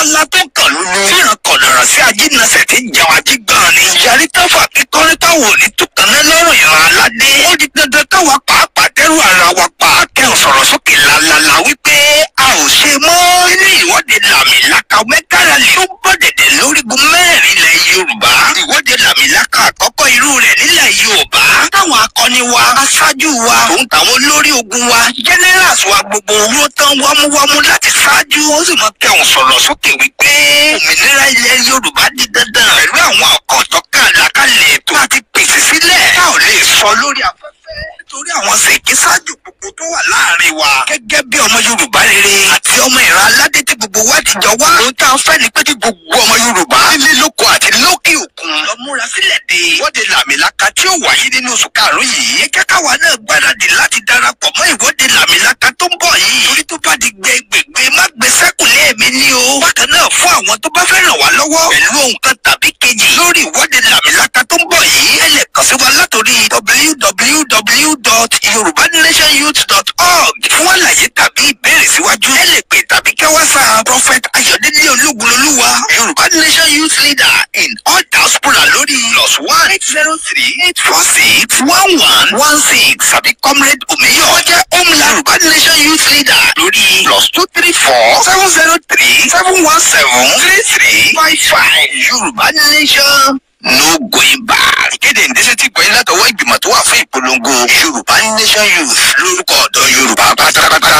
lálá tó kàn lulu. Fíran kọ̀lọ̀rọ̀ sí ajínasẹ̀ tí ń jẹun ajígbọ́n ni. Yàrá táfà kíkọ́rí táwọn ò ní túkànnà lọ́rùn ìran aládé. Ó di dandan káwa pàápàá dẹ́rù ara wa pa. Kẹ́hìn sọ̀rọ̀ sókè lálálá wípé a ò ṣe mọ́. Nínú ìwọ́de làmìlaka mẹ́ta rally tó bọ́ dẹ̀dẹ̀ lórígun mẹ́rin ilẹ̀ Yorùbá. Ìwọ́de làmìlaka àkọ́kọ́ irú rẹ̀ nílẹ̀ Yorùbá. Táwọn akọni wa, aṣáájú wa, òun tàwọn olórí ogun wa, generals wa gbogbo ló tán wámúwámú láti ṣáájú. Ó sì mọ kẹ́hìn sọ̀rọ̀ sókè wípé òmìnira ilẹ̀ Yorùbá di dandan pẹ̀lú àwọn ọkọ̀ tọ́ka àlàkalẹ̀ ètò àti pèsè sílẹ̀. Tá ò lè sọ lórí afẹ́fẹ́ nítorí àwọn ṣèkí ṣáájú gbogbo tó wà láàrin wa. Gẹ́gẹ́ bí ọmọ Yorùbá rere àti ọmọ ìran aládé tí gbogbo wa ti jọ wá. Ohun tá a fẹ́ ni pé kí gbogbo ọmọ Yorùbá nílé lóko àti lókè òkun lọ múra sílẹ̀ de ìwọ́de làmìlaka tí ó wáyé nínú oṣù karùn-ún yìí. Ẹ jẹ́ káwa náà gbáradì láti darapọ̀ mọ́ ìwọ́de làmìlaka tó ń bọ̀ yìí. Torí tó bá di gbẹgbẹgbẹ má gbé sẹ́kùlé mi ní o. Bákan náà fún àwọn tó bá fẹ́ ràn wá lọ́wọ́ pẹ̀lú ohun kan tàbí kejì lórí ìwọ́de làmìlaka tó ń bọ̀ yìí. Ẹ lè kàn sí wa látòrí www.yorubanationyouth.org fún àlàyé tàbí ìbéèrè síwájú. Ẹ lè pè tàbí kẹ́ WhatsApp Prophet Ayọ̀délé Ológunlolúwa Yorùbá Nation Youth Leader in all diaspora lórí +1 803 846 1116 tàbí Comrade Omiyo wọ́n jẹ́ Homeland Yorùbá Nation Youth Leader lórí +234 703 717 3355. Yorùbá Nation, no going back. Ìkéde ìdẹ́sẹ̀ tí gbọ́yìn látọwọ́ ìgbìmọ̀ tó wà fún ìpolongo Yorùbá Nation Youth lórúkọ ọ̀dọ́ Yorùbá pátápátá.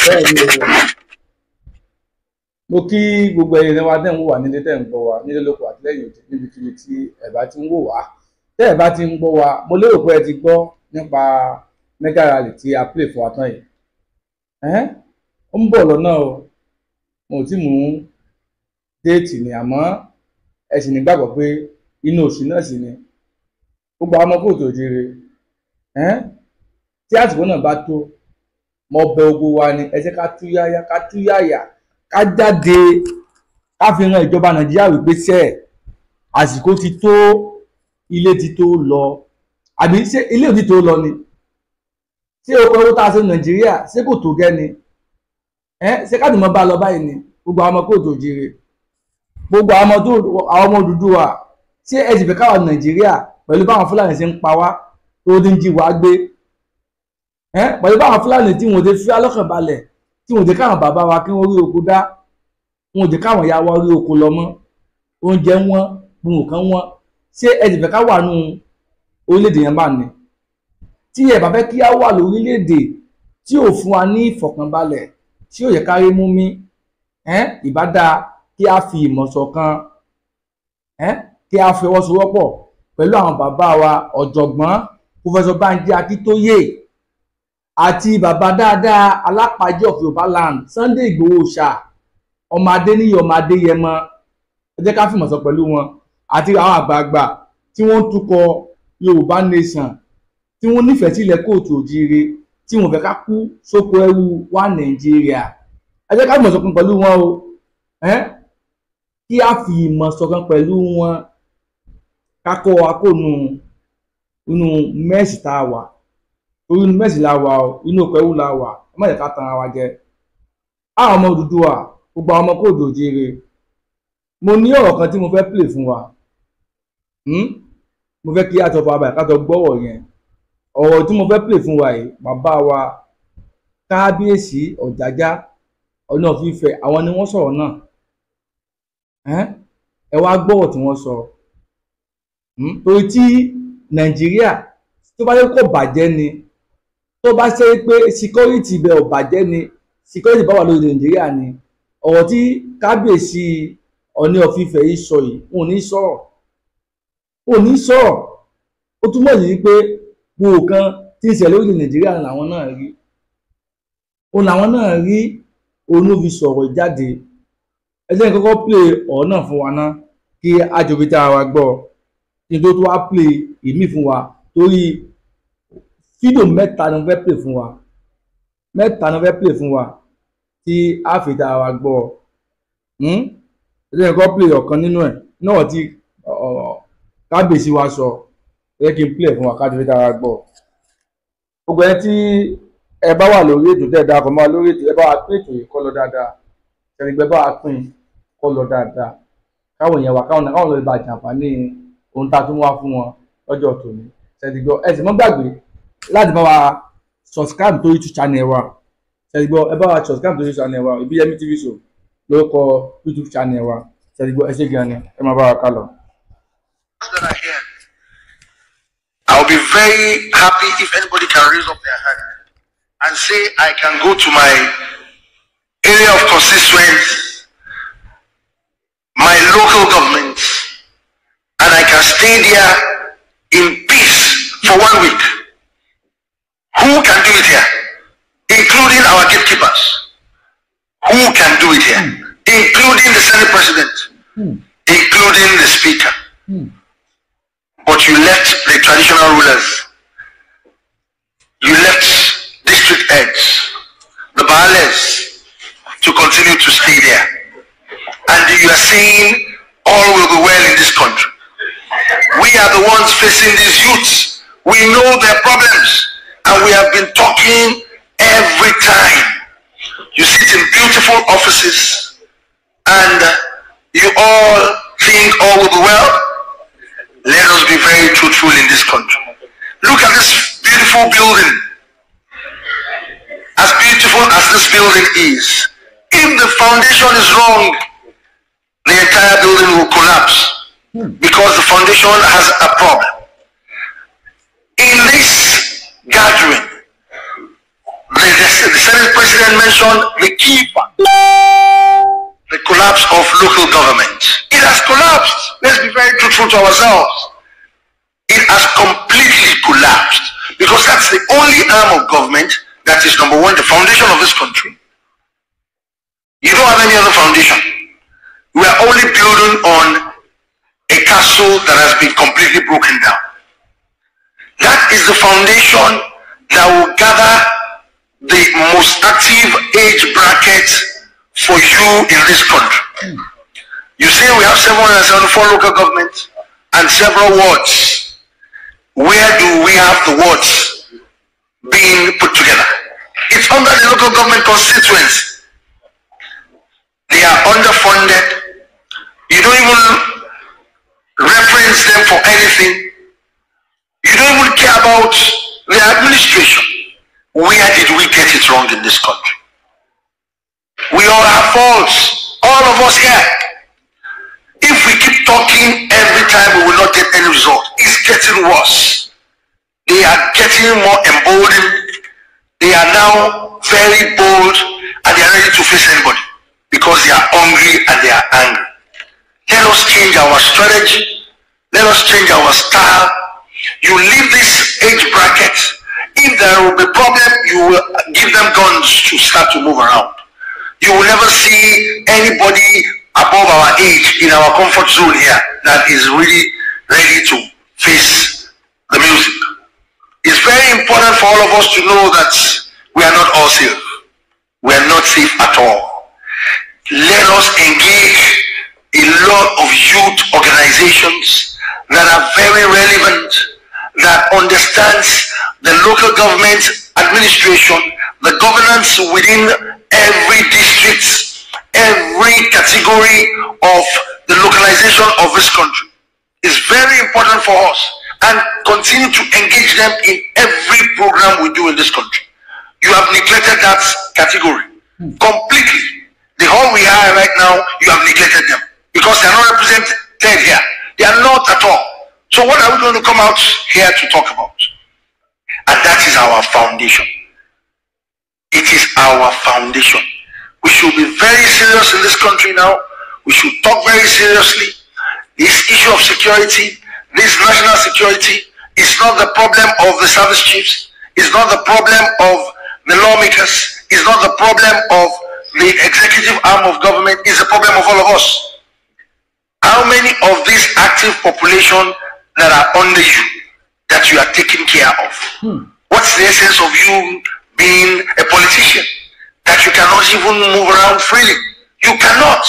Bẹ́ẹ̀ ni o, mo kí gbogbo ẹ̀yin wa tẹ́ ń wò wá nílé, tẹ́ ń gbọ́ wa nílé lóko àti lẹ́yìn òdì, níbikíbi tí ẹ bá ti ń wò wá, tẹ́ ẹ bá ti ń gbọ́ wa. Mo lérò pé ẹ ti gbọ́ nípa mega rally tí a play fún wa tán yìí. Ẹ̀hẹ́n, ó ń bọ̀ lọ́nà o. Mo ò tí mú date ni, àmọ́ ẹ sì nígbàgbọ́ pé inú oṣù náà sì ni. Gbogbo àwọn ọmọ káàárọ̀ oòjíire, ẹ̀hẹ́n, tí àsìkò náà bá tó, mo bẹ̀ gbogbo wa ni, ẹ jẹ́ ká túyáyá, ká túyáyà, ká jáde, ká fi ran ìjọba Nàìjíríà wípé sẹ́ àsìkò ti tó, ilé ti tó lọ. Àbí ṣé ilé ò ti tó lọ ni? Ṣé oko owó tá a ṣe ní Nàìjíríà, ṣé kò tó gẹ́ ni? Ẹ ṣé ká dùn mọ́ bá a lọ báyìí ni? Gbogbo àwọn ọmọ káàárọ̀ oòjíire, gbogbo àwọn ọmọ tó àwọn ọmọ Odùduwà, ṣé ẹ sì fẹ́ káwa Nàìjíríà pẹ̀lú báwọn Fúlàní ṣe ń pa wá, tó ti ń jí wa gbé, ẹ pẹ̀lú báwọn Fúlàní tí wọ́n ti fi alọ́kàn balẹ̀, tí wọ́n ti káwọn bàbá wa kí wọ́n rí oko dá, wọ́n ti káwọn ìyá wa rí oko lọ mọ́, oúnjẹ wọn, gbogbo nǹkan wọn, ṣé ẹ sì fẹ́ ká wà nù orílẹ̀-èdè yẹn bá ní? Tí ẹ bá fẹ́ kí á wà lórílẹ̀-èdè tí ò fún wa ní ìfọ̀kànbalẹ̀, tí ò yẹ ká rí mú mi, ìbá dáa kí a fi ìmọ̀ ṣọ̀kan, kí a fọwọ́sowọ́pọ̀ pẹ̀lú àwọn bàbá wa ọ̀jọ̀gbọ́n Professor Banji Akíntóyè àti bàbá dáadáa alápàjọ of Yorùbá land, Sunday Igboho ṣá, ọmọ Adéníyì, ọmọ Adéyẹmọ. Ẹ jẹ́ ká fìmọ̀ ṣọ̀ pẹ̀lú wọn àti àwọn àgbààgbà tí wọ́n ń tukọ̀ Yorùbá Nation, tí wọ́n nífẹ̀ẹ́ sí ilẹ̀ káàárọ̀ oòjíire, tí wọ́n fẹ́ ká kú sóko ẹrú wá Nàìjíríà. Ẹ jẹ́ ká fìmọ̀ ṣọ̀kan pẹ̀lú wọn o, kí a fi ìmọ̀ ṣọ̀kan pẹ̀lú wọn, ká kó wa kó nu inú mess tá a wà, torí inú mess la wà o, inú oko ẹrú la wà. Ẹ má jẹ́ ká tan ara wa jẹ. Àwọn ọmọ Odùduwà, gbogbo àwọn ọmọ káàárọ̀ oòjíire, mo ní ọ̀rọ̀ kan tí mo fẹ́ play fún wa. Mo fẹ́ kí a jọ fara balẹ̀ ká jọ gbọ́rọ̀ yẹn. Ọ̀rọ̀ tí mo fẹ́ play fún wa yìí, bàbá wa Kábíyèsí Ọ̀jájá Ọọ̀ni of Ifẹ̀, àwọn ni wọ́n sọ̀rọ̀ náà. Ẹ wá gbọ́rọ̀ tí wọ́n sọ, torí tí Nàìjíríà tó bá yẹ kó bàjẹ́ ni, tó bá ṣe pé security ibẹ̀ ò bàjẹ́ ni, security bá wà lórí Nàìjíríà ni, ọ̀rọ̀ tí Kábíyèsí Ọọ̀ni of Ifẹ̀ yìí sọ yìí, wọn ò ní sọ̀rọ̀, wọn ò ní sọ̀rọ̀. Ó túmọ̀ sí pé gbogbo kan tí ń ṣẹlẹ̀ lórí Nàìjíríà làwọn náà rí, òun làwọn náà rí, òun ló fi sọ̀rọ̀ jáde. Ẹ jẹ́ n kọ́kọ́ play ọ̀rọ̀ náà fún wa ná, kí àjòbí tá a wa gbọ́, kí n tó tó wá play ìmí fún wa, torí fídíò mẹ́ta ni mo fẹ́ play fún wa, mẹ́ta ni mo fẹ́ play fún wa tí a fi tá a wa gbọ́. Ẹ jẹ́ n kọ́kọ́ play ọ̀kan nínú ẹ̀ náà tí kábíyèsí wa sọ. Ẹ jẹ́ kí n play fún wa ká fi tá a wa gbọ́. Gbogbo ẹ tí ẹ bá wà lórí ètò, tẹ́ ẹ darapọ̀ mọ́ wa lórí ètò, ẹ bá wa pín ètò yìí kó lọ dáadáa. Ṣẹ̀rígbẹ́ bá wa pín kó lọ dáadáa, káwọn èèyàn wa káwọn náà káwọn lọ bá jàǹfààní ohun tá a tún wá fún wọn lọ́jọ́ tòní. Ṣẹ̀rígbọ́, ẹ sì mọ́ gbàgbé láti bá wa subscribe to YouTube channel wa. Ṣẹ̀rígbọ́, ẹ bá wa subscribe to YouTube channel wa, Ìbíyẹmí TV Show lórúkọ YouTube channel wa. Ṣẹ̀rígbọ́, ẹ ṣé gan ni, ẹ máa bá wa ká lọ. I'll be very happy if anybody can raise up their hand and say, I can go to my area of constituents, my local government, and I can stay there in peace for 1 week. Who can do it here? Including our gatekeepers. Who can do it here? Including the Senate President, including the Speaker. But you left the traditional rulers, you left district heads, the Baales, to continue to stay there. And you are saying all will be well in this country. We are the ones facing these youths. We know their problems, and we have been talking every time. You sit in beautiful offices and you all think all will be well. Let us be very truthful in this country. Look at this beautiful building. As beautiful as this building is, if the foundation is wrong, the entire building will collapse because the foundation has a problem. In this gathering, the Senate President mentioned the key fact, the collapse of local government. It has collapsed. Let's be very truthful to ourselves. It has completely collapsed because that's the only arm of government that is, number one, the foundation of this country. You don't have any other foundation. We are only building on a castle that has been completely broken down. That is the foundation that will gather the most active age bracket for you in this country. You say we have 774 local governments and several wards. Where do we have the wards being put together? It's under the local government constituency. They are underfunded. You don't even reference them for anything. You don't even care about the administration. Where did we get it wrong in this country? We all have faults. All of us here. If we keep talking every time, we will not get any result. It's getting worse. They are getting more emboldened. They are now very bold and they are ready to face anybody because they are hungry and they are angry. Let us change our strategy. Let us change our style. You leave this age bracket. If there will be problem, you will give them guns to start to move around. You will never see anybody above our age in our comfort zone here that is really ready to face the music. It's very important for all of us to know that we are not all safe. We are not safe at all. Let us engage a lot of youth organizations that are very relevant, that understands the local government administration, the governance within every district, every category of the localization of this country. It's very important for us, and continue to engage them in every program we do in this country. You have neglected that category completely. The hall we are right now, you have neglected them because they are not represented here. They are not at all. So what are we going to come out here to talk about? And that is our foundation. It is our foundation. We should be very serious in this country now. We should talk very seriously. This issue of security, this national security, is not the problem of the service chiefs. It's not the problem of the lawmakers. It's not the problem of the executive arm of government. It's the problem of all of us. How many of this active population that are under you that you are taking care of? What's the essence of you being a politician that you cannot even move around freely? You cannot.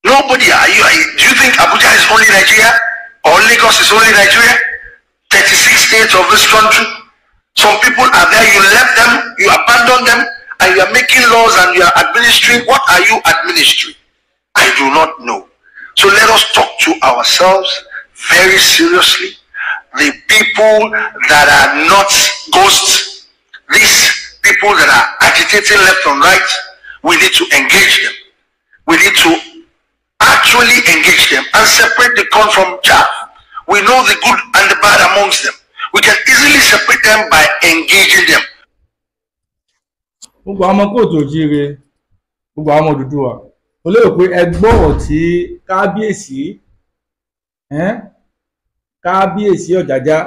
Nobody. Do you think Abuja is only Nigeria or Lagos is only Nigeria? 36 states of this country. Some people are there, you left them, you abandoned them, And you are making laws and you are administering. What are you administering? I do not know. So let us talk to ourselves very seriously. The people that are not ghosts, these people that are agitating left and right, we need to engage them. We need to actually engage them and separate the corn from chaff. We know the good and the bad amongst them. We can easily separate them by engaging them. Gbogbo àwọn ọmọ kóòtù òjíire, gbogbo àwọn ọmọ Odùduwà, mo lérò pé ẹ gbọ́ ọ̀rọ̀ tí kábíyèsí kábíyèsí Ọ̀jájá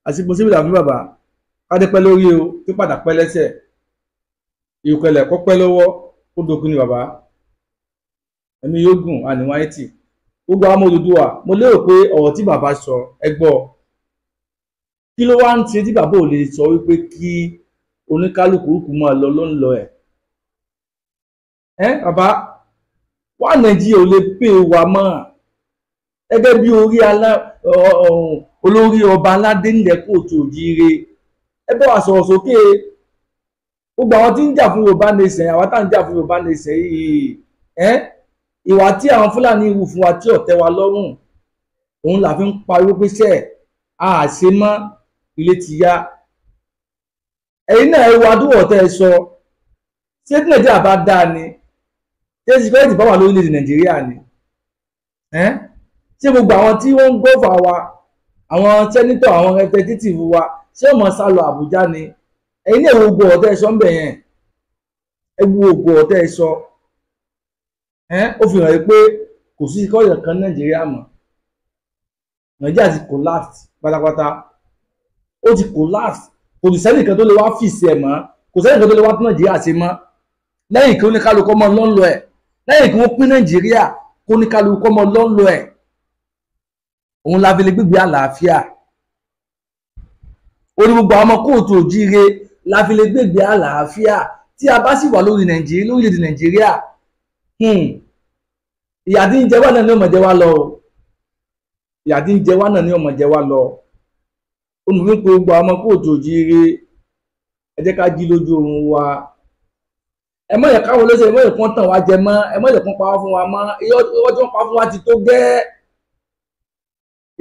àti mosébìlà fún bàbá kádépẹ́ lórí o tó padà pẹ́ lẹ́sẹ̀ ìrùkẹ̀lẹ̀ kọ́ pẹ́ lọ́wọ́ ó dokun ni bàbá ẹ̀mí yóò gùn àníwáyé tì. Gbogbo àwọn ọmọ Odùduwà, mo lérò pé ọ̀rọ̀ tí bàbá sọ ẹ gbọ́. Kí ló wá ń ṣe tí bàbá ò lè sọ wípé kí oníkálukú kù máa lọ ló ń lọ ẹ̀? Bàbá wà Nàìjíríà ò lè pè wá mọ́ gẹ́gẹ́ bí orí olórí ọba aládé nílẹ̀ kóòtù òjíire. Ẹ bá wa sọ̀rọ̀ sókè. Gbogbo àwọn tí ń jà fún Yorùbá nation, àwọn tá ń jà fún Yorùbá nation yìí, ìwà tí àwọn Fúlàní hù fún wa tí ò tẹ́ wa lọ́rùn, òun là fi ń pariwo pé sẹ́ a ṣe mọ́, ilé ti yá. Ẹ̀yin náà ẹ wo adúwọ̀ tẹ́ ẹ sọ. Ṣé tí Nàìjíríà bá dáa ni? Ṣé security bá wà lórílẹ̀‐èdè Nàìjíríà ni? Ṣé gbogbo àwọn tí wọ́n ń gọ́fà wa, àwọn sẹ́nítọ̀, àwọn representative wa, ṣé wọ́n máa sá lọ Àbújá ni? Ẹ̀yin náà ẹ wo gbogbo ọ̀tẹ́ ẹ sọ ń bẹ̀ yẹn. Ẹ wo gbogbo ọ̀tẹ́ ẹ sọ. Ó fi hàn pé kò sí security kan Nàìjíríà mọ́. Nàìjíríà ti collapse pátápátá. Ó ti collapse. Kò sí sẹ́nìkan tó lè wá fìsì ẹ̀ mọ́, kò sẹ́nìkan tó lè wá tún Nàìjíríà ṣe mọ́. Lẹ́yìn kí oníkálukú ọmọ lọ́nlọ́ ẹ̀, lẹ́yìn kí wọ́n pín Nàìjíríà kó oníkálukú ọmọ lọ́nlọ́ ẹ̀, òun la fi lè gbígbé àlàáfíà. Orí gbogbo àwọn ọmọ kóòtù òjíire la fi lè gbégbé àlàáfíà. Tí a bá sì wà lórí Nàìjíríà, lórílẹ̀‐èdè Nàìjíríà, ìyà tí ń jẹ wá náà ni ó máa jẹ wá lọ o. Ìyà tí ń jẹ wá náà ni ó máa jẹ wá lọ. Olùmí pé gbogbo àwọn ọmọ kóòtù òjíire, ẹ jẹ́ ká jí lójú oorun wa. Ẹ má jẹ́ káwọn olóṣèlú, ẹ má jẹ́ kán tàn wá jẹ mọ́, ẹ má jẹ́ kán pa wá fún wa mọ́. Irọ́ tí wọ́n pa fún wa ti tó gẹ́.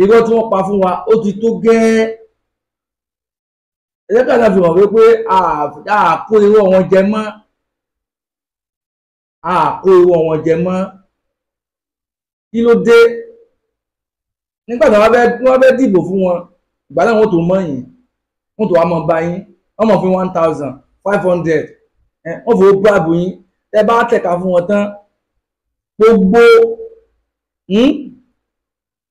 Irọ́ tí wọ́n pa fún wa ó ti tó gẹ́. Ẹ jẹ́ ká náà fi hàn wípé a kó irọ́ wọn jẹ mọ́. A kó irọ́ wọn jẹ mọ́. Kí ló dé? Nígbà tí wọ́n fẹ́ dìbò fún wọn, ìgbà náà wọ́n tó mọ̀ yín, wọ́n tó wá mọ̀ bá yín, wọ́n mọ̀ fún 1,500, wọ́n fowó bribe yín. Tẹ́ bá tẹ̀ka fún wọn tán,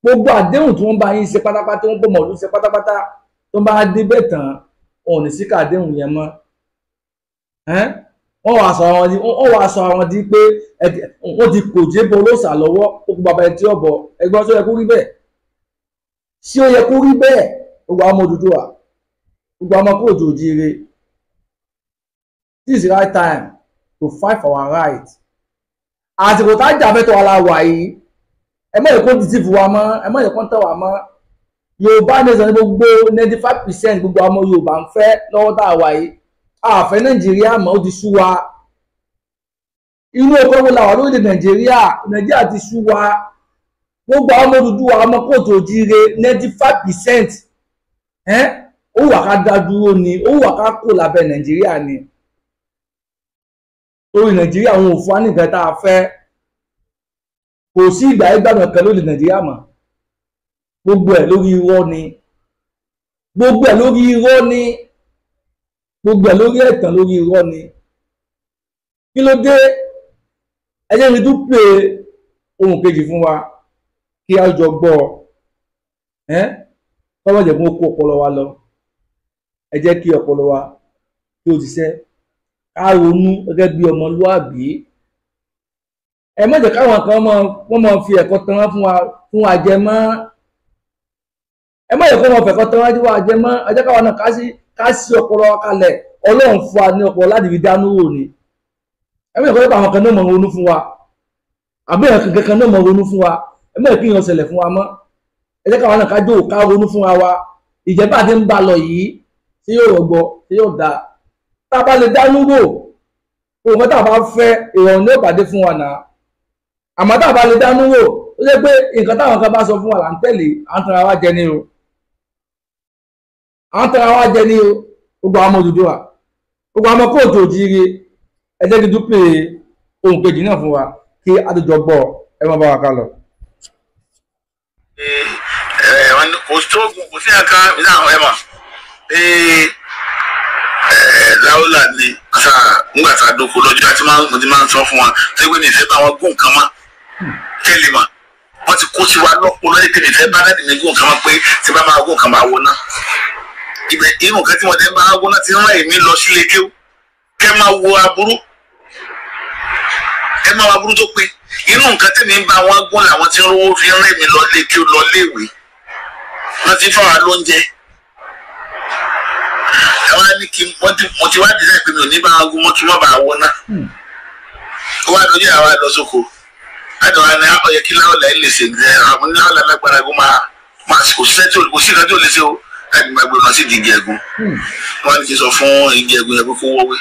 gbogbo àdéhùn tí wọ́n bá yín ṣe pátápátá, wọ́n bọ̀ mọ̀lú ṣe pátápátá, tó bá débẹ̀ tán, wọn ò ní síkà àdéhùn yẹn mọ́. Wọ́n wàá sọ àwọn di pé wọ́n ti kò jẹ́ bọ́ olóòṣà lọ́wọ́, ó kú bàbá ẹ tí ọ̀bọ. Ẹgbọ́n ṣó yẹ kó rí bẹ́ẹ̀? Ṣé ó yẹ kó rí bẹ́ẹ̀? Gbogbo àwọn ọmọ Odùduwà, gbogbo àwọn ọmọ kóòtù òjíire, this is the right time to fight for our right. Àsìkò tá a jà fẹ́tọ̀ wa la wà yìí. Ẹ má yẹ kó dìtì fún wa mọ́, ẹ má yẹ kó tẹ̀ wá mọ́. Yorùbá nation ní gbogbo 95% gbogbo àwọn ọmọ Yorùbá ń fẹ́ lọ́wọ́ tá a wà yìí. A fẹ́ Nàìjíríà mọ́, ó ti sú wa. Inú oko wo la wà lórílẹ̀ Nàìjíríà? Nàìjíríà ti sú wa. Gbogbo àwọn ọmọ Odùduwà, ọmọ kóòtù òjíire, 95%, ó wà ká dá dúró ni, ó wà ká kó lábẹ́ Nàìjíríà ni. Torí Nàìjíríà wọn ò fún wa ní nǹkan tá a fẹ́. Kò sí ìgbà ìgbàgbọ́ kan lórí Nàìjíríà mọ́. Gbogbo ẹ̀ lórí irọ́ ni. Gbogbo ẹ̀ lórí irọ́ ni. Gbogbo ẹ̀ lórí ẹ̀tàn, lórí irọ́ ni. Kí ló dé? Ẹ jẹ́ kí n tún pè ohun kejì fún wa kí a jọ gbọ́. Kọ́ jẹ́ kó kó ọpọlọ wa lọ. Ẹ jẹ́ kí ọpọlọ wa kí ó ṣiṣẹ́. Ká ronú gẹ́gẹ́ bí ọmọlúàbí. Ẹ má jẹ́ káwọn kan wọ́n máa fi ẹ̀kọ́ tán fún wa jẹ mọ́. Ẹ má jẹ́ kó wọn fẹ̀kọ́ tán fún wa jẹ mọ́. Ẹ jẹ́ káwọn náà ká sí ọpọlọ wa kalẹ̀. Ọlọ́run fún wa ní ọpọlọ láti fi dánú wò ni. Ẹ má jẹ́ kó àwọn kan náà mọ̀ ronú fún wa, àbí ẹ̀kan kankan náà mọ̀ ronú fún wa. Ẹ má jẹ́ kí ìyàn ṣẹlẹ̀ fún wa mọ́. Ẹ jẹ́ káwọn náà ká jókòó ká ronú fún wa. Ìjẹ́bá ti ń bá lọ yìí, ṣé yóò rọgbọ, ṣé yóò dáa? Tá a bá lè dánú wò, Gbogbo nǹkan tá a bá fẹ́ ìrọ̀rùn ní òpàdé fún wa náà. Àmọ́ tá a bá lè dánú wò ó jẹ́ pé nǹkan táwọn kan bá sọ fún wa là ń tẹ̀lé, à ń tanra wa jẹ ní o, à ń tanra wa jẹ ní o. Gbogbo àwọn ọmọ Odùduwà, gbogbo àwọn ọmọ kóòtù òjíire, ẹ jẹ́ kí n dúpẹ́ ohun kejì náà fún wa kí a tó jọ gbọ́. Ẹ má bá wa ká lọ. Kò sóògùn, kò sí ẹ̀ka ní àwọn ẹ̀mọ̀ láwùlà ni nígbà tá a dóko lọ́jọ́ àti mo ti máa ń sọ fún wa tó yẹ pé mi ìfẹ́ bá wọn gún nǹkan mọ́ tẹ́lẹ̀ mọ́. Wọ́n ti kó sí wa lọ́pọ̀ lọ́yẹ̀ pé mi ìfẹ́ bá dáàdì mi gún nǹkan mọ́, pé tí bá máa gún nǹkan máa wọ náà. Ibẹ̀ irun kan tí wọ́n ti ń bá gún náà ti ń rán èmi lọ sílé kéwú. Kẹ́ máa wo aburú, ẹ máa wo aburú tó pé inú nǹkan tẹ̀mí ń bá wọn gún làwọn tí ń rówó fi ń rán èmi lọ lé kéwú lọ léèwé. Wọ́n ti fáwọn lóúnjẹ. Àwọn á ní kí mo ti wá dísẹ́ pé mi ò ní bá wọn gún mọ́ kí wọ́n bá wọ náà. Ó wá dojú àwa lọ sóko. Láti wá ní ọyẹ kí láwọlà ẹ lè ṣe ẹ, àwọn ní láwọlà lágbára gún máa kò sí tí kò sí ìdájọ́ lè ṣe o. Láti máa gbé wọn sí igi ẹ̀gún. Wọ́n á ní kí n sọ fún igi ẹ̀gún yẹn pé kó wọ́wé.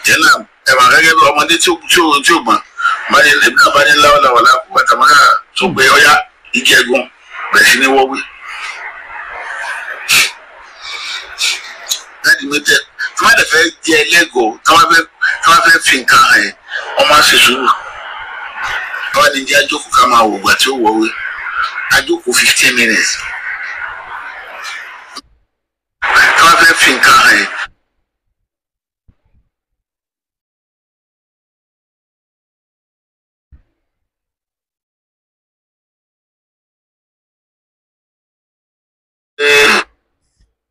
Yẹn náà ẹ̀wọ̀n gẹ́gẹ́ bí ọmọdé tí ó gbọ́n bá ní ẹ̀mí náà bá ní láwọlà wà láàkú bàtàmọ́ká tó gbé ọyá igi ẹ̀gún bẹ̀rẹ̀ sí ní wọ́wé. Láti mi tẹ tí wọ́n fẹ́ jẹ lẹ́gọ̀ọ́, tí wọ́n fẹ́ fi nǹkan hàn ẹ́, wọ́n máa ṣe sùúrù. Wọ́n ní jẹ́ àjókòó ká máa wò gbà tí ó wọ̀wé. Àjókòó 15 minutes. Tí wọ́n fẹ́ fi nǹkan hàn ẹ́.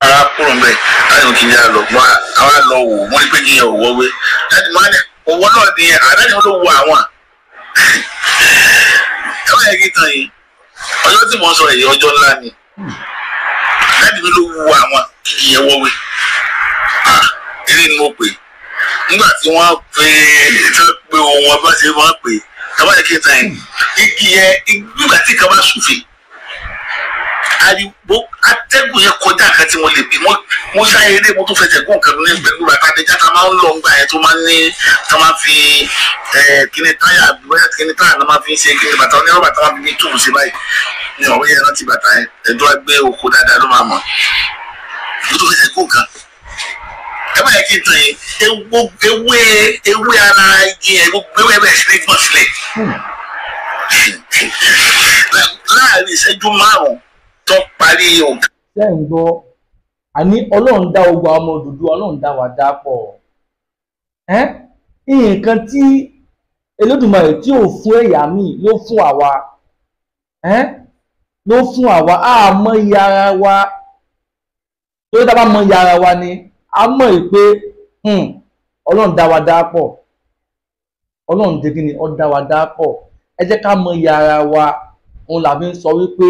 Ara kúrò mbẹ láti kí n yára lọ mọ àwa lọ wò wọn ní pé kí n yẹ òwò wé láti máa ní òwò náà ní àdáni wọn ló wo àwọn. Ẹ bá yẹ kí n tàn yín, ọjọ́ tí mò ń sọ èyí ọjọ́ ńlá ni. Láti mi ló wo àwọn kí n yẹ wọ́wé. Eré ni mo pè nígbà tí wọ́n pè tí wọ́n pè ohun ọba ṣe wọ́n pè. Ẹ bá yẹ kí n tàn yín, igi yẹn nígbà tí kan bá súfèé ariwo atẹ́gùn yẹn kọjá nǹkan tí wọ́n lè bí wọ́n sáré eré. Mo tún fẹsẹ̀ gún nǹkan ní pẹ̀lú bàtà adéjà tá a máa ń lọ ńgbà yẹn tó máa ń ní tá a máa fi kíní táyà bóyá kíní táyà náà máa fi ń ṣe kíní bàtà onírọ̀ bàtà máa fi ní túbù sí báyìí ní ọ̀rọ̀ yẹn rántí bàtà yẹn ẹ̀dọ́ á gbé oko dáadáa ló máa mọ̀. Mo tún fẹsẹ̀ gún nǹkan. Ẹ bá yẹ kí n tàn yín, ewé ewé ara igi yẹn gbogbo ewé bẹ̀rẹ̀ sí ní gbọ̀n sílẹ̀ láàrin ìṣẹ́jú 5 tó parí òǹkà. Ṣé ń gbọ́? Àní Ọlọ́run dá ogun àwọn ọmọ Odùduwà, Ọlọ́run dá wa dá pọ̀. Nǹkan tí Olódùmarè tí ò fún ẹ̀yà míì ló fún àwa, ló fún àwa. A mọ iye ara wa, torí tá a bá mọ iye ara wa ni a mọ̀ pé Ọlọ́run dá wa dá pọ̀. Ọlọ́run jẹ́ kí ni ó dá wa dá pọ̀. Ẹ jẹ́ ká mọ iye ara wa. Òun làbí ń sọ wípé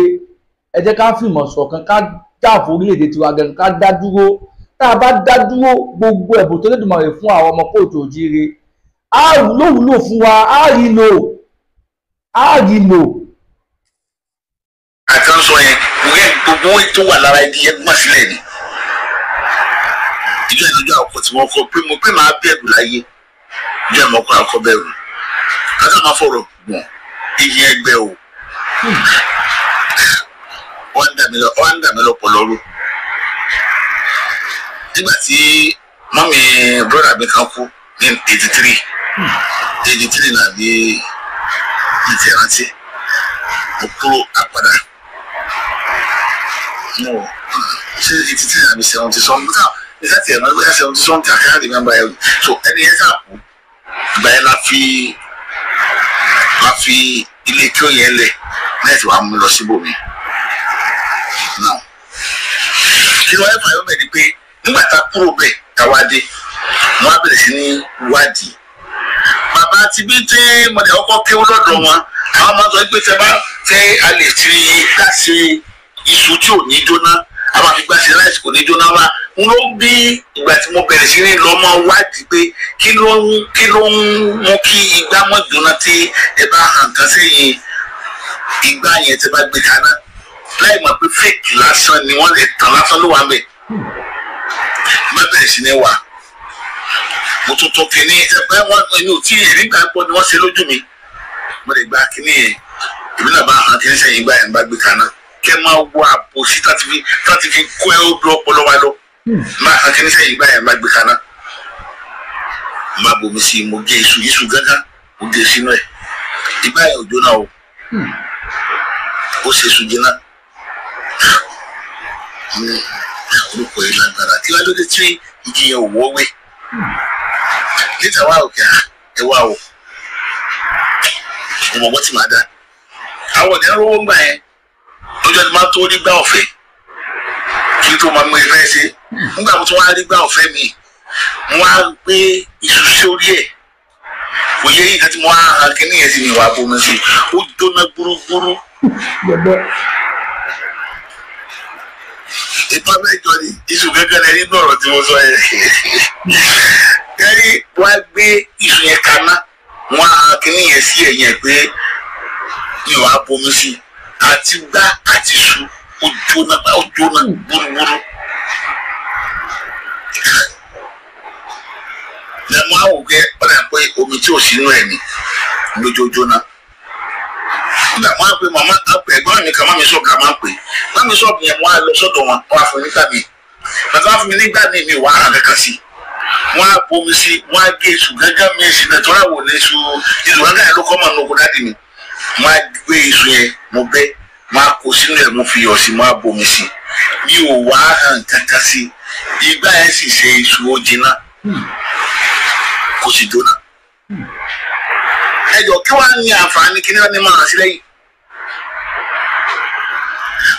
ẹ jẹ́ ká fìmọ̀ ṣọ̀kan, ká jà fún orílẹ̀-èdè tiwa gan, ká dá dúró. Tá a bá dá dúró, gbogbo ẹ̀bùn tó Olódùmarè fún àwọn ọmọ kóòtù òjíire á wúlò wúlò fún wa, á rí lò, á rí lò. Àtàǹsọ yẹn gbogbo tó wà lára igi yẹn gbọ̀n sílẹ̀ ni. Ìjọ ìjọ àkọ́kọ́ tí wọ́n kọ pé mo pé màá bẹ̀rù láyé, ìjọ ìmọ̀kọ́ àkọ́ bẹ̀rù kátà máa fọ̀rọ̀ gbọ̀n igi yẹn gbẹ o. Wọ́n ń dà mí lọ́pọ̀ lọ́rú. Nígbà tí mọ́mí brọ́dà mi kan kú ní 83 náà bí mi ti rántí, mo kúrò àpàdà no ṣé 83 àbí 70 something ní sá tiẹ̀ náà bóyá 70 something, I can't remember. So ẹni yẹn sá kú, ìgbà yẹn la fi ilé kí ó yẹn lẹ̀ náà ti wàá mú lọ síbòmí. Now kí ló wáyé fàyọ́ bẹ̀ ni pé nígbà tá a kúrò bẹ̀ tá a wá dé, wọ́n á bẹ̀rẹ̀ sí ní wádìí. Bàbá ti bí tí mọ̀lẹ́ ọkọ̀ kéwú lọ́dọ̀ wọn, àwọn máa ń sọ pé tẹ bá tẹ a lè fi gbà ṣe iṣu tí ò ní jóná, a máa fi gbà ṣe ráìsì kò ní jóná wá. N ló bí ìgbà tí mo bẹ̀rẹ̀ sí ní lọ mọ́ wádìí pé kí ló ń mú kí igbá mọ́ jóná tí ẹ bá hàn kan sẹ́yìn igbá yẹn tẹ bá gbé kaná, láì mọ̀ pé fake lásán ni wọ́n lè tàn lásán ló wà ń bẹ̀. Má bẹ̀rẹ̀ sí ní wà. Mo tún tún kínní ẹgbẹ́ wọn inú tí èrí gbàgbọ́ ni wọ́n ṣe lójú mi. Mo lè gba kínní yẹn. Èmi náà bá hàn kínní sẹ́yìn gbà yẹn bá gbé kaná. Kẹ́ máa wọ àpò sí táti fi kó ẹ ó dún ọpọlọ wa lọ. Máa hàn kínní sẹ́yìn gbà yẹn bá gbé kaná. Má bomi sí i, mo gé iṣu iṣu gángan, mo gé sínú ẹ̀. Ìgbà yẹn ò jóná o. Ó ṣe iṣu jiná. Orúkọ yìí lágbára kí wàá lóde tí igi yẹn ò wọ́wé. Níta wá òkè ẹ wá o. Mo mọ̀ wọ́n ti máa dá. Àwọn ọ̀dẹ́ rówó ń gbà yẹn. Lọ́jọ́ ni máa tó rí gbá ọ̀fẹ́. Kí n tó máa mú ẹ fẹ́ ṣe. Nígbà mo tún wá rí gbá ọ̀fẹ́ mi, mo á gbé iṣu sórí ẹ̀. Kò yẹ yín kan tí mo á hàn kí nìyẹn sì mi wà bomi sí. Ó jóná gbúrúgbúrú. Ìtọ́ mẹ́jọ ni iṣu gángan lẹ nínú ọ̀rọ̀ tí mo sọ yẹn. Kẹ́rí wọ́n á gbé iṣu yẹn kaná, wọ́n á hàn kí nìyẹn sí ẹ̀yìn ẹ̀ pé mi wà bomi sí. Àti gbá àti iṣu ó jóná gbúrúgbúrú. Lẹ́mú àwòkẹ́ ọ̀dà pé omi tí ò sínú ẹ̀ ni lójoojúmọ́. Nígbà wọn á pe màmá àpè ẹ̀gbọ́n mi kan mami sọ̀bù la máa ń pè. Mami sọ̀bù yẹn wọ́n á lọ sọ́dọ̀ wọn, wọ́n á fún mi nígbà míì. Bàtà wọ́n á fún mi nígbà míì mi wàá hàn kankan sí. Wọ́n á bomi sí, wọ́n á gé iṣu gángan mi sí náà tọ́lá wò ní iṣu iṣu gángan yẹn ló kọ́ mọ̀ ní oko dádì mi. Wọ́n á gbé iṣu yẹn mo bẹ́, wọ́n á kó sínú ẹ̀ mo fi iyọ̀ sí, wọ́n á bomi sí. Mi ò wá hàn kankan sí. Ìgbà yẹn sì ṣe iṣu ó jiná. Kò sì jóná. Ẹjọ kí wàá ní àǹfààní kí ni wọ́n ní máa hàn sí lẹ́yìn.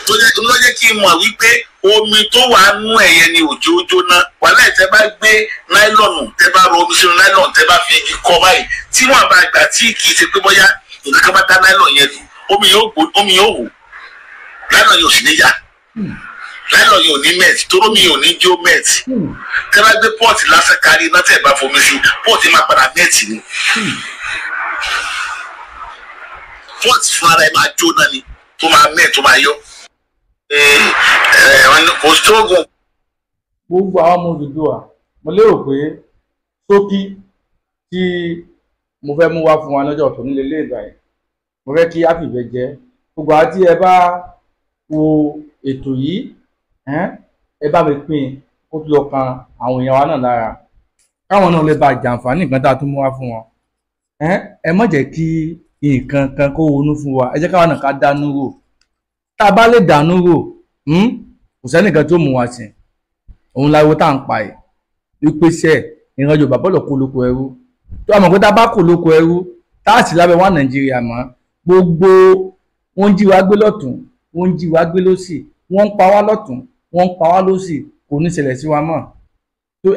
Tó jẹ́ ló jẹ́ kí n mọ̀ wípé omi tó wà nú ẹ̀yẹ ni òjò jóná. Wàhálà tẹ́ bá gbé náílọ̀nù tẹ́ bá rọ omi sínú náílọ̀nù tẹ́ bá fi igi kọ́ báyìí tí wọ́n bá gbà tí kì í ṣe pé bóyá nǹkan kan bá dá náílọ̀nù yẹn lu omi yóò hù. Náílọ̀nù yóò sì ní yá. Náílọ̀nù yóò ní mẹ́ẹ̀tì toró mi yóò ní jó mẹ́ẹ̀tì. Tẹ́ bá gbé pọ́ọ̀tì lásán kárí iná tẹ́ bá fomi sí pọ́ọ̀tì máa padà mẹ́ẹ̀tì ni. Pọ́ọ̀tì fún ara ẹ̀ máa jóná ni tó máa mẹ́ẹ̀ tó máa yọ. Kò sóògùn. Gbogbo àwọn ọmọ Odùduwà mo lérò pé ṣókí tí mo fẹ́ mú wá fún wa lọ́jọ́ tó nílé léègbà yìí mo fẹ́ kí á fìfẹ́ jẹ́ gbogbo àti ẹ bá wo ètò yìí ẹ bá mi pín in kó tó lọ kan àwọn èèyàn wa náà lára káwọn náà lè bá jàǹfààní nǹkan tá a tún mú wá fún wọn. Ẹ má jẹ́ kí nǹkan kan kó wọnú fún wa, ẹ jẹ́ káwọn náà ká dánú rò. Tá a bá lè dánú rò, kò sẹ́nìkan tó mú wa sìn. Òun láwo tá à ń pa ẹ̀ wípé sẹ́ ìran Yorùbá bọ́lọ̀ kó lóko ẹrú. Tó a mọ̀ pé tá a bá kó lóko ẹrú tá a sì lábẹ́ wá Nàìjíríà mọ́, gbogbo wọ́n ń jí wa gbé lọ́tún, wọ́n ń jí wa gbé lọ́sì, wọ́n ń pa wá lọ́tún, wọ́n ń pa wá lọ́sì, kò ní ṣẹlẹ̀ sí wa mọ́.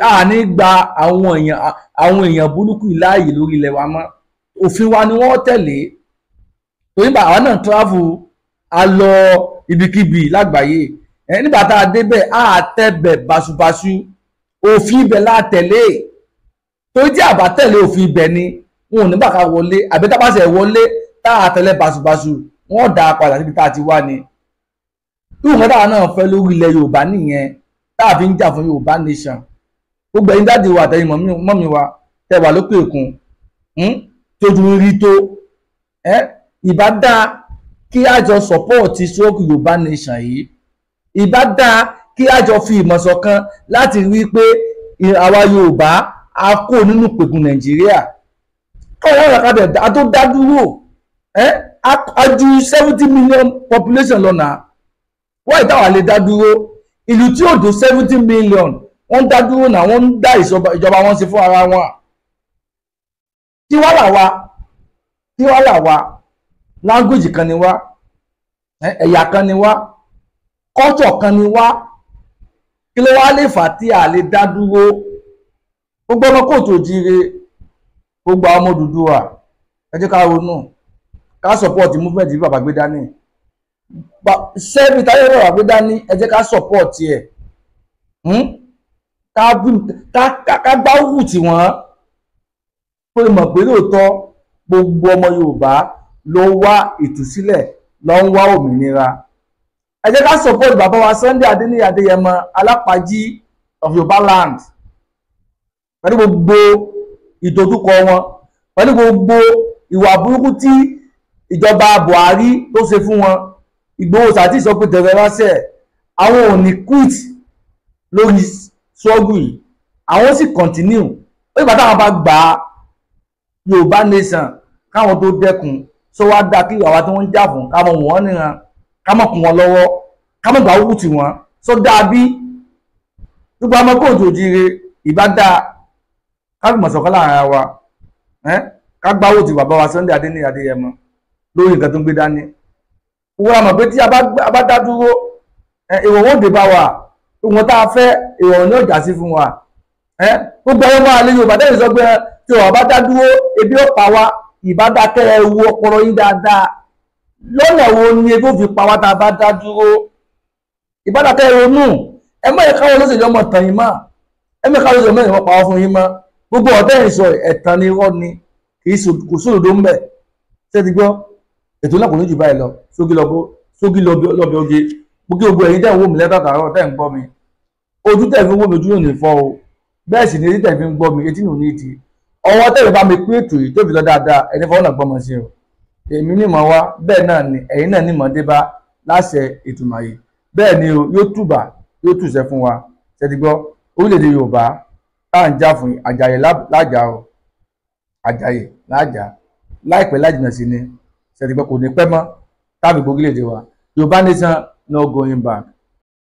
A ní gba àwọn èèyàn burúkú láàyè lórí ilẹ̀ wa mọ́. Òfin wa ni wọ́n tẹ̀lé. Torí bá àwa náà travel a lọ ibikíbi lágbàáyé. Nígbà tá a débẹ̀ a tẹ̀bẹ̀ báṣubàṣu, òfin ibẹ̀ la tẹ̀lé. Torí tí a bá tẹ̀lé òfin ibẹ̀ ni wọn ò ní bàkà wọlé, àbí tá a bá ṣe wọlé tá a tẹ̀lé báṣubàṣu wọ́n dá a padà síbi tá a ti wá ni. Irú nǹkan táwa náà fẹ́ lórí ilẹ̀ Yorùbá nìyẹn tá a fi ń jà fún Yorùbá nation. Gbogbo ẹ̀yin dáàdi wa àtẹ̀yin mọ́mí wa tẹ́ wà lókè òkun tójú rí tó ìbá dáa kí a jọ sọ́pọ́ọ̀tì stroke Yorùbá nation yìí. Ìbá dáa kí a jọ fi ìmọ̀ ṣọ̀kan láti rí i pé àwa Yorùbá a kó nínú ìpèkùn Nàìjíríà. Káwọn ọ̀rọ̀ kábẹ̀ a tó dá dúró a ju 70 million population lọ́nà. Wọ́n ìtawà lè dá dúró. Ìlú tí ò tó 70 million wọ́n ń dá dúró náà, wọ́n ń dá ìjọba wọn ṣe fún ara wọn. Kí wá là wá? Kí wá là wá? Language kan ni wá, ẹ̀yà kan ni wá, culture kan ni wá. Kí ló wá lè fà tí a lè dá dúró? Gbogbo ọmọ kóòtù òjíire, gbogbo àwọn ọmọ Odùduwà, ẹ jẹ́ ká ronú, ká support movement bí bàbá gbé dání. Sẹ́bi táyé bàbá gbé dání, ẹ jẹ́ ká support ẹ̀. Ká gbáwù tí wọ́n pé mọ̀ pé lóòótọ́ gbogbo ọmọ Yorùbá ló wá ìtúsílẹ̀, ló ń wá òmìnira. Ẹ jẹ́ ká support bàbá wa Sunday Adéníyì Adéyẹmọ Alápàjí of Yorùbá land, pẹ̀lú gbogbo ìdojúkọ wọn, pẹ̀lú gbogbo ìwà burúkú tí ìjọba Buhari tó ṣe fún wọn, Ìgbòho sàtì sọ pé tẹ̀rẹ̀ ránṣẹ́ àwọn ò ní quit lórí struggle yìí, àwọn sì continue. Ó ìgbà táwọn bá gba Yorùbá nation káwọn tó dẹ́kun. Sọ wá dáa kí àwa tí wọ́n ń jà fún ká mọ̀ wọ́n níran, ká mọ̀ kún wọn lọ́wọ́, ká mọ̀ gbà wúkú tì wọ́n? Sọ dáa bí gbogbo ọmọ kóòtù òjìire ìbá dáa ká fi mọ̀sọ̀kọ́ láàrin ara wa, ká gbáwó ti bàbá wa Sunday Adéníyì Adéyẹmọ lórí nǹkan tó ń gbé dání. Wọ́n mọ̀ pé tí a bá dá dúró, ìwọ̀n ó dé bá wa, ìwọ̀n tá a fẹ́ ìwọ̀n ní ọjà sí fún wa. Gbogbo ọmọ àlè Yorùbá tẹ́lẹ̀ sọ pé tí wọ́n bá dá dúró ebi ó pa wá, ìbá dákẹ́ ẹ wo ọpọlọ yín dáadáa. Lọ́nà wo ni ebi ó fi pa wá tá a bá dá dúró? Ìbá dákẹ́ ronú. Ẹ mọ̀ ẹ̀ka wọn lóṣèlú ọmọ tàn yín mọ́, ẹ mọ̀ ẹ̀ka lóṣèlú ọmọ ìwọ̀n pa wá fún yín mọ́. Gbogbo ọ̀tẹ́ ìsọ ẹ̀tàn ni irọ́ ni, kì í kò sódodo ń bẹ̀. Ṣé ti gbọ́? Ètò náà kò ní jù báyìí lọ. Sógí lọ́bẹ̀ oge. Gbogbo gbogbo ẹ̀yin tẹ́ ń wò mí lẹ́tàtàárọ̀, tẹ́ ń gbọ́ mi, ojú tẹ́ fi ń wò mí ojú yóò ní fọ́ o, bẹ́ẹ̀ sì ni etí tẹ́ fi ń gbọ́ mi etí yóò ní di. Ọwọ́ tẹ́ fi bá mi pín ètò yìí tó fi lọ dáadáa, ẹni fọwọ́n náà gbọ́mọ sí o. Èmi ní mọ̀ wá, bẹ́ẹ̀ náà ni ẹ̀yin náà ní mọ̀ dé bá láṣẹ ìtumọ̀ yìí. Bẹ́ẹ̀ ni o, yóò tùbà yóò tùṣẹ́ fún wa. Ṣé ti gbọ́? Orílẹ̀-èdè Yorùbá tá à ń jà fún Àjàyè lájà o, Àjàyè lájà láìpẹ́ lájìnà sí ni. Ṣé ti gbọ́? Kò ní pẹ́ mọ́ tábì gbogbo orílẹ̀-èdè wa. Yorùbá nation no going back.